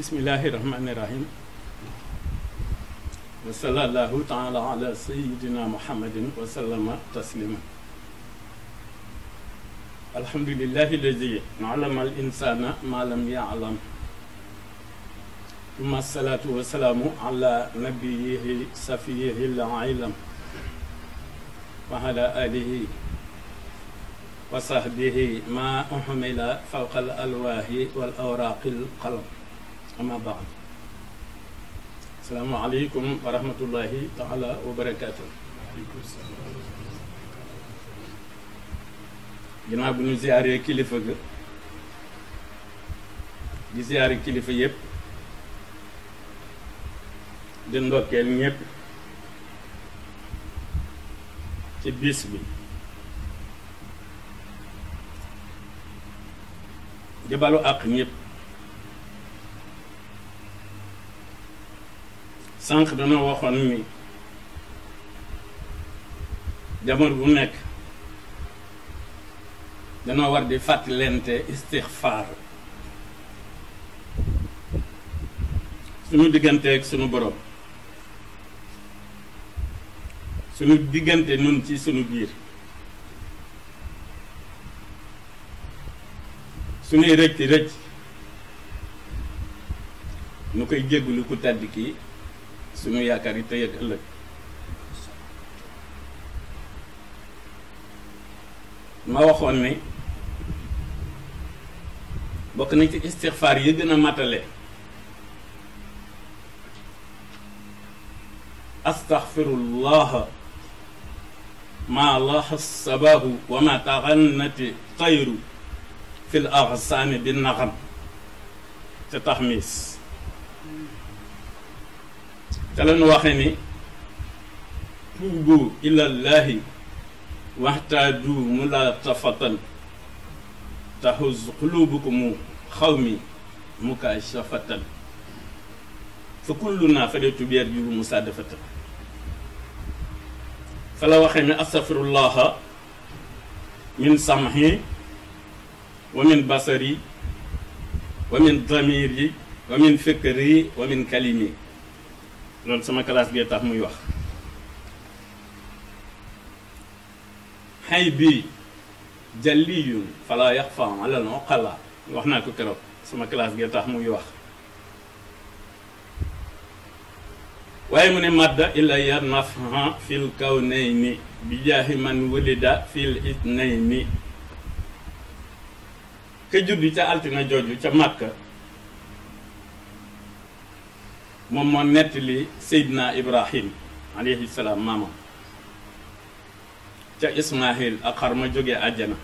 Bismillahirrahmanirrahim. Wa sallallahu ta'ala ala sayyidina Muhammadin wa sallama taslima. Alhamdulillahi alladhi 'allama al-insana ma lam ya'lam. Thumma as-salatu wa salamu ala nabiyyihi safiyyihi al-'alam. Wa ala alihi wa sahbihi ma uhmila fawqa al-alwahi wal awraqil qalam. Amma ba'd. Assalamu alaikum wa rahmatullahi ta'ala wa barakatuh. Ginnaaw bu ñu ziyaaree kilifa ga di ziyaare kilifa yépp di ndokkeel ñépp ci bis bi di balu àq ñépp. Sànq dana waxoon ni jamono bu nekk dana war di fàttalente istixfaar suñu digganteeg suñu borom suñu diggante nun ci suñu biir suñuy rëcc rëcc nu koy jéggulu ku tàdd kii sunu yaakaar yi tey ak ëllëg ma waxoon ne bokk nañ ci istixfaar yi gën a matale astaxfirullaha ma laha sabahu wa ma taxannati tayru fil axsaani bi naxam te taxmis te la ñu waxee ni tuubu ilallahi waxtaaju mulatafatan taxuz qulubukumu xawmi mukashafatan fa kulluna fadetu bier jibu musadafatan fa la waxee ni astaghfirullaha min samhi wa min basari wa min damiri wa min fikri wa min kalimi. Loolu sama classe bi tax muy wax xay bi jalliyun fala yaxfa ala al-uqala wax naa ko keroog sama classe bi tax muy wax waaye mu ne madda ilaya nafha fil kawnayni bi jaahi man wulida fil ithnayni ka juddu ca altina jooju ca Makka moom moo nettali Seydina Ibrahim alayhi salaam maamam ca Ismaahil ak xar ma jógee àjjana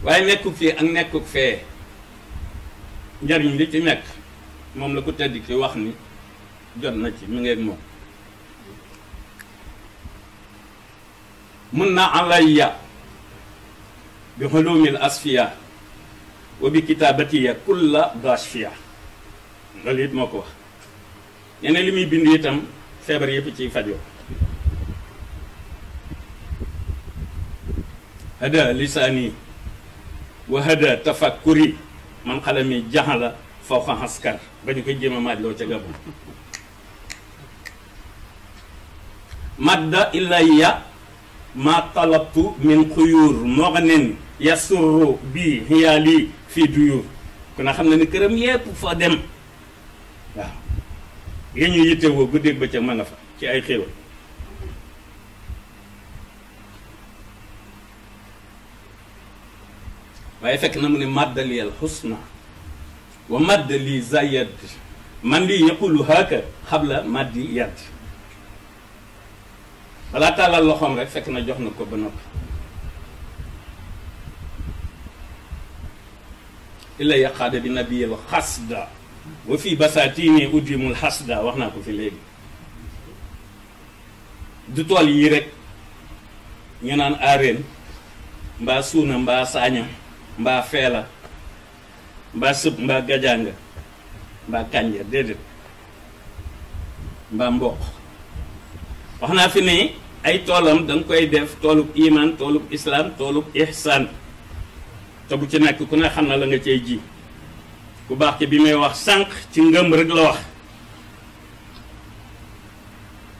waaye nekkuk fii ak nekkuk fee njariñ li ci nekk moom la ko tedd ki wax ni jot na ci mi ngeeg moom mun na alayya bi xulumil asfiya wa bi kitaabatiya kulla dashfiya loolu it moo ko wax nee na li muy bind itam feebar yëpp ciy fajoo hada lisaani wa hada tafakkuri man xalami jaxala fawqa askar ba ñu koy jéem a maaj loo ca Gabon madda ilayya ma talabtu min xuyur moo xa nen yasurru bi hiyaali fii duyur kon a xam na ni këram yépp fa dem waaw yéen ñu yittewoo guddeeg bëccëg ma nga fa ci ay xéewal waaye fekk na mu ne maddaliyal xusna wa maddali zayad man lii yaqulu haaka xabla maddi yadd balaa tàllal loxoom rek fekk na jox na ko ba noppi illa yaqaada bi nabiyil xasda wa fii basaatini udimul xasda wax naa ko fi léegi du tool yii rek ñu naan aareen mbaa suuna mbaa saaña mbaa feela mbaa sëb mbaa gajaanga mbaa kànja déedéet mbaa mboq wax naa fi ne ay toolam da nga koy def toolub iman toolub islam toolub ihsan te bu ci nekk ku ne xam na la nga cey ji ku baax ci bi may wax sànq ci ngëm rek la wax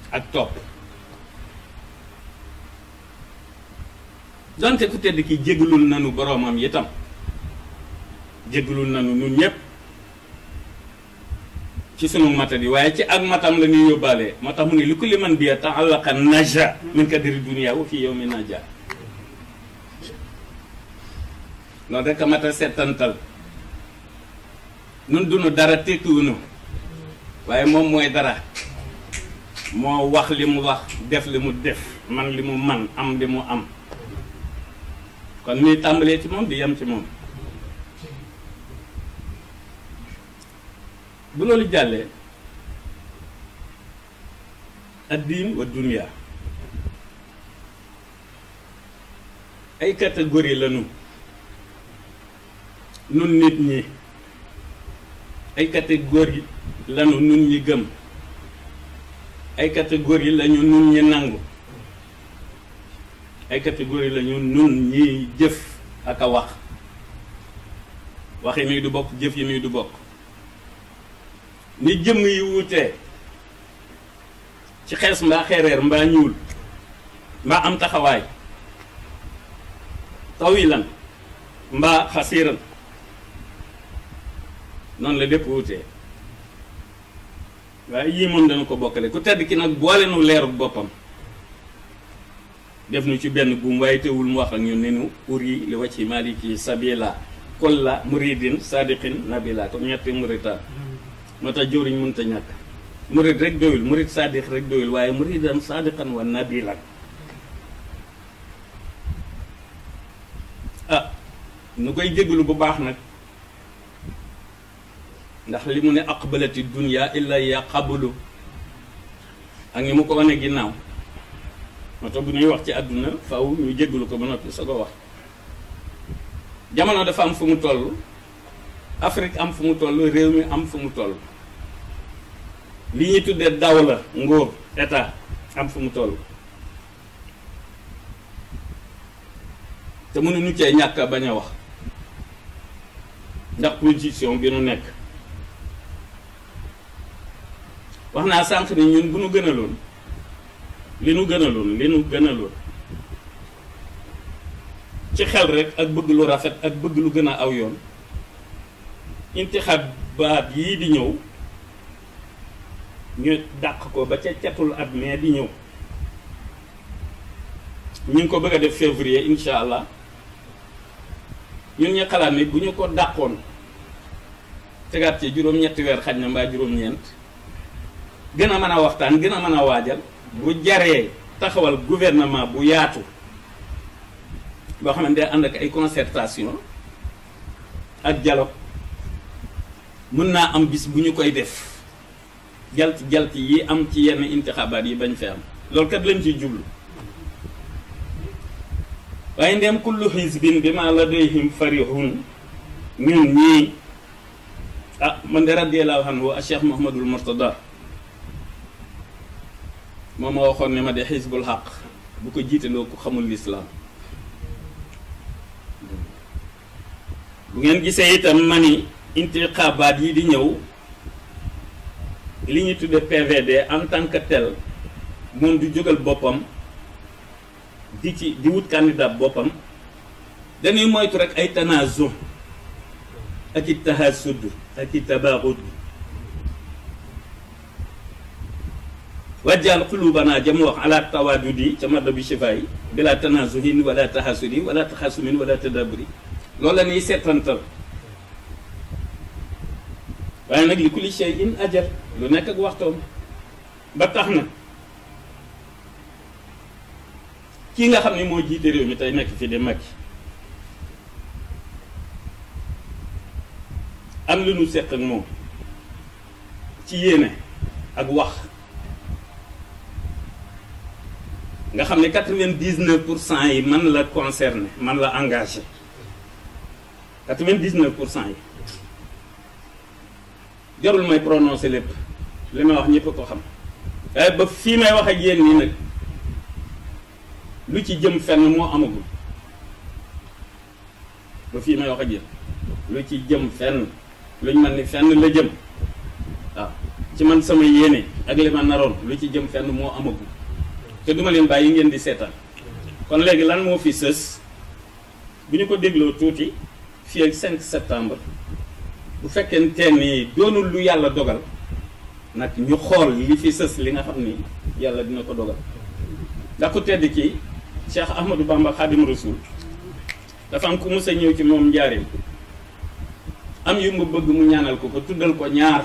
ak topp donte ku tedd ki jégalul nanu boroomam itam jégalul nanu nun ñépp ci sunu matadi waaye ci ak matam la ñuy yóbbaale moo tax mu ngi li kulli man bi ta'allaqa naja min kadri dunya wa fi yawmi naja loolu rek a mat a settantal nun dunu dara tekkiwunu waaye moom mooy dara moo wax li mu wax def li mu def man li mu man am li mu am kon ñuy tàmbalee ci moom di yem ci moom bu loolu jàllee addiin wa dunya ay catégorie lañu nun nit ñi ay catégorie lañu nun ñi gëm ay catégorie lañu nun ñi nangu ay catégorie lañu nun ñi jëf ak a wax wax yi muy du bokk jëf yi muy du bokk ni jëmm yi wutee ci xees mbaa xeereer mbaa ñuul mbaa am taxawaay tawilan mbaa xasiiran noonu la lépp wutee waaye yii moom dana ko bokkale ku tedd ki nag boole nu leeru boppam def nu ci benn buum waaye teewul mu wax ak ñun ne nu uri li wacci maliki sabila kulla muridin sadiqin nabila comme ñetti murita moo tax jëwriñ mënut a ñàkk murid rek doyul murid sadiq rek doyul waaye muridan sadiqan wa nabilan nu koy jégalu bu baax nag ndax li mu ne aqbalati dunya illa ya qabulu ak ñi mu ko wane ginnaaw moo tax bu ñuy wax ci àdduna faw ñu jégalu ko ba noppi soo ko wax jamono dafa am fu mu toll Afrique am fu mu toll réew mi am fu mu toll li ñuy tuddee dawla nguur état am fu mu toll te mënuñu cee ñàkk a bañ a wax ndax position bi nu nekk wax naa sànq ni ñun bu nu gënaloon li nu gënaloon ci xel rek ak bëgg lu rafet ak bëgg lu gën a aw yoon intixabaat yii di ñëw ñu dàq ko ba ca catul at mee di ñëw ñu ngi ko bëgg a def février incha allah ñun ñu xalaat ni bu ñu ko dàqoon tegaat ci juróom-ñetti weer xaj na mbaa juróom-ñeent gën a mën a waxtaan gën a mën a waajal bu jaree taxawal gouvernement bu yaatu boo xam ne day ànd ak ay concertation ak dialogue mën naa am bis bu ñu koy def jalti yi am ci yenn intixabaat yi bañ fi am loolu kat lañ ciy jublu waaye ndem kullu xisbin bi ma ladayhim farihun ñun ñii man de radiyallahu anhu a Cheikh Mouhamadul Mourtada moom ma waxoon ne ma de xisbul xaq bu ko jiitaloo ko xamul lislaam bu ngeen gisee itam ma ni intixabaat yi di ñëw li ñuy tudde PVD en tant que tel moom du jógal boppam di wut candidat boppam dañuy moytu rek ay tanaazu ak i tahasud ak i tabaaxud wajjal xulubana jam wax ala tawadudi ca madda bi shifa yi bila tanaazuhin wala tahasudi wala taxasumin wala tadaburi loolu la ñuy seetantal waaye nag li kulli shay'in ajal lu nekk ak waxtoom ba tax na kii nga xam ne moo jiite réew mi tey nekk fi di Macky am lu nu seq ak moom ci yéene ak wax nga xam ne 99% yi man la concerné man la engagé 99% yi jarul may prononcé lépp li ma wax ñëpp ko xam waaye ba fii may wax ak yéen nii nag lu ci jëm fenn moo amagul ba fii may wax ak yéen lu ci jëm fenn luñ man ni fenn la jëm waaw ci man sama yéene ak li ma naroon lu ci jëm fenn moo amagul te duma leen bàyyi ngeen di seetaan kon léegi lan moo fi sës bu ñu ko dégloo tuuti fii ak 5 septembre bu fekkente ni doonul lu yàlla dogal nag ñu xool li fi sës li nga xam ni yàlla dina ko dogal ndax ku tedd ki Cheikh Ahmadou Bamba Khadim Rasoul dafa am ku mës a ñëw ci moom njaareem am yu mu bëgg mu ñaanal ko tuddal ko ñaar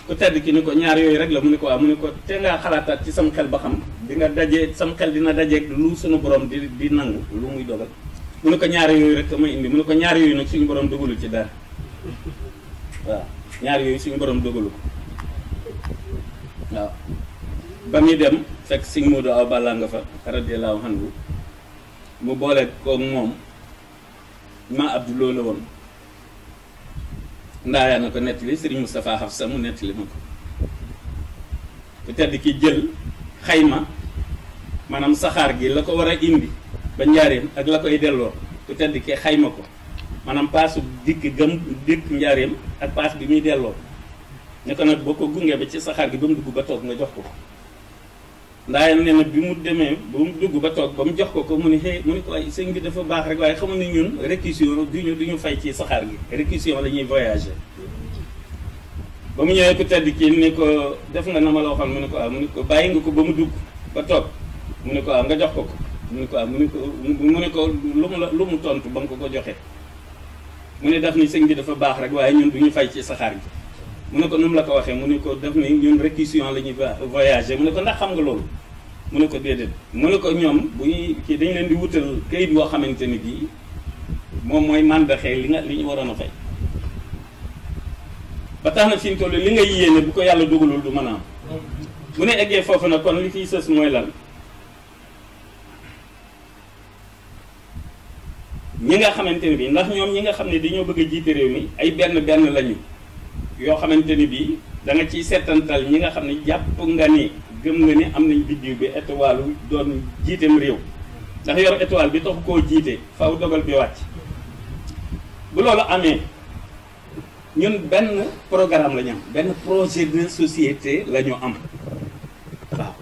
ku tedd ki ni ko ñaar yooyu rek la mu ne ko waaw mu ne ko te ngaa xalaataat ci sam xel ba xam di nga daje sam xel dina dajeeg lu suñu borom di nangu lu muy dogal mu ne ko ñaar yooyu rek may indi mu ne ko ñaar yooyu nag suñu borom dogalu ci dara waaw ñaar yooyu suñu borom dogalu ko waaw ba muy dem fekk Sëñ Moodu Awa Balla nga fa radiyallahu anhu mu boole ko moom ma Abdou la woon ndaayaa na ko nettali Serigne Moustapha Hafsa mu nettali ma ko ku tedd ki jël xayma maanaam saxaar gi la ko war a indi ba njaareem ak la koy delloo ku tedd ki xayma ko maanaam paasu dikk njaareem ak paas bi muy delloo ne ko nag boo ko gunge ba ci saxaar gi ba mu dugg ba toog nga jox ko ndaayam ne na bi mu demee ba mu dugg ba toog ba mu jox ko mu ne xëy mu ne ko ay sëñ bi dafa baax rek waaye xamul ni ñun réquisition duñu fay ci saxaar gi réquisition la ñuy voyager ba mu ñëwee ku tedd kii ni ko def nga na ma la waxoon mu ne ko mu ne ko bàyyi nga ko ba mu dugg ba toog mu ne ko nga jox ko mu ne ko mu ne ko lu mu tontu ba nga ko joxee mu ne daf ni sëñ bi dafa baax rek waaye ñun duñu fay ci saxaar gi mu ne ko nu mu la ko waxee mu ne ko def ni ñun réquisition la ñuy voyager mu ne ko ndax xam nga loolu mu ne ko déedéet mu ne ko ñoom bu ñuy kii dañ leen di wutal kayit boo xamante ni bii moom mooy màndaxee li ñu waroon a fay ba tax na fi mu toll li nga yéene bu ko yàlla dugalul du mën a am bu ne eggee foofu nag kon li fiy sës mooy lan ñi nga xamante ni bii ndax ñoom ñi nga xam ne dañoo bëgg a jiite réew mi ay benn lañu yoo xamante ni bii da nga ciy seetantal ñi nga xam ne jàpp nga ni gëm nga ni am nañ biddiw bi étoile doon jiiteem réew ndax yor étoile bi tax koo jiite faw dogal bi wàcc bu loolu amee ñun benn programme la ñu am benn projet de société la ñu am waaw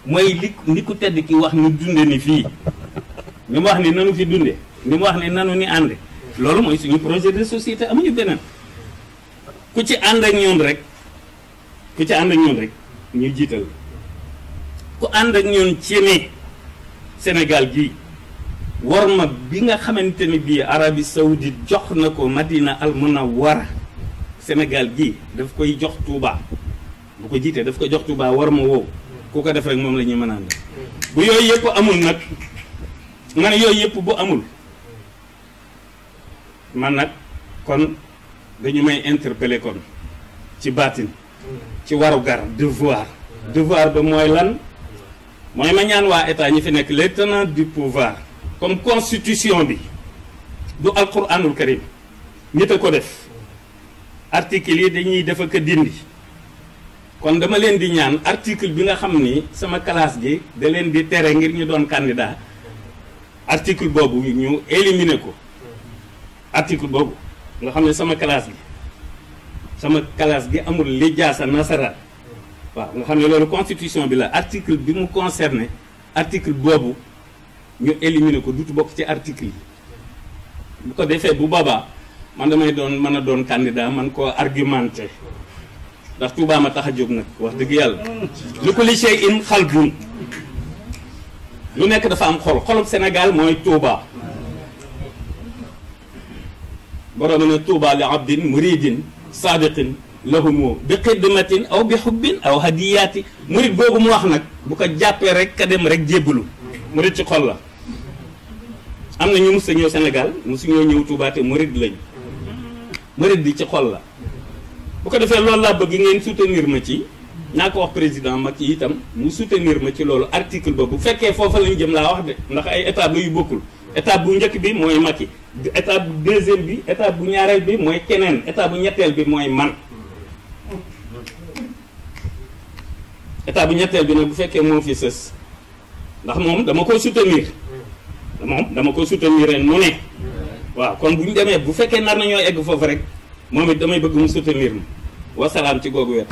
mooy li ku tedd ki wax ni dunde ni fii ni mu wax ni nanu fi dunde ni mu wax ni nanu ni ànde loolu mooy suñu projet de société amuñu beneen ku ci ànd ak ñun rek ñu jiital ku ànd ak ñun ci ne Sénégal gii worma bi nga xamante ni bii Arabie Saoudite jox na ko Madina al Munawwara Sénégal gii daf koy jox Touba bu ko jiitee daf ko jox Touba worma woowu ku ko def rek moom la ñuy mën a ànd bu yooyu yëpp amul nag man yooyu yëpp bu amul man nag kon dañu may interpeller kon ci baatin ci warugar devoir ba mooy lan mooy ma ñaan waa état ñi fi nekk les tenants du pouvoir comme constitution bi du alquranul karim nit a ko def article yi dañuy def ak dindi kon dama leen di ñaan article bi nga xam ni sama classe gi da leen di tere ngir ñu doon candidat article boobu ñu éliminer ko article boobu nga xam ne sama classe gi amul lijaasa nasaraan waaw nga xam ne loolu constitution bi la article bi mu concerné article boobu ñu éliminer ko dutu bokk ci article yi bu ko defee bu boobaa man damay mën a doon candidat man koo argumenté ndax Touba ma tax a jóg nag wax dëgg yàlla li ko li shay'in qalbun lu nekk dafa am xolub Sénégal mooy Touba borom ne Touba li abdin muridin sadiqin lahumu bi xidmatin aw bi xubbin aw hadiyaati murid boobu mu wax nag bu ko jàppee rek ka dem rek jébbalu murid ci xol la am na ñu mus a ñëw Sénégal musu ñoo ñëw Touba te murid lañ murid bi ci xol la bu ko defee loolu laa bëgg ngeen soutenir ma ci naa ko wax président Macky itam mu soutenir ma ci loolu article ba bu fekkee foofa lañ jëm laa wax de ndax ay étape la yu bokkul étape bu njëkk bi mooy Macky étape bu deuxième bi étape bu ñaareel bi mooy keneen étape bu ñetteel bi mooy man étape bu ñetteel bi nag bu fekkee moo fi sës ndax moom dama koy soutenir moom dama ko soutenir ren mu ne waaw kon bu ñu demee bu fekkee nar nañoo egg foofu rek moom it damay bëgg mu soutenir ma wasalaam ci googu wet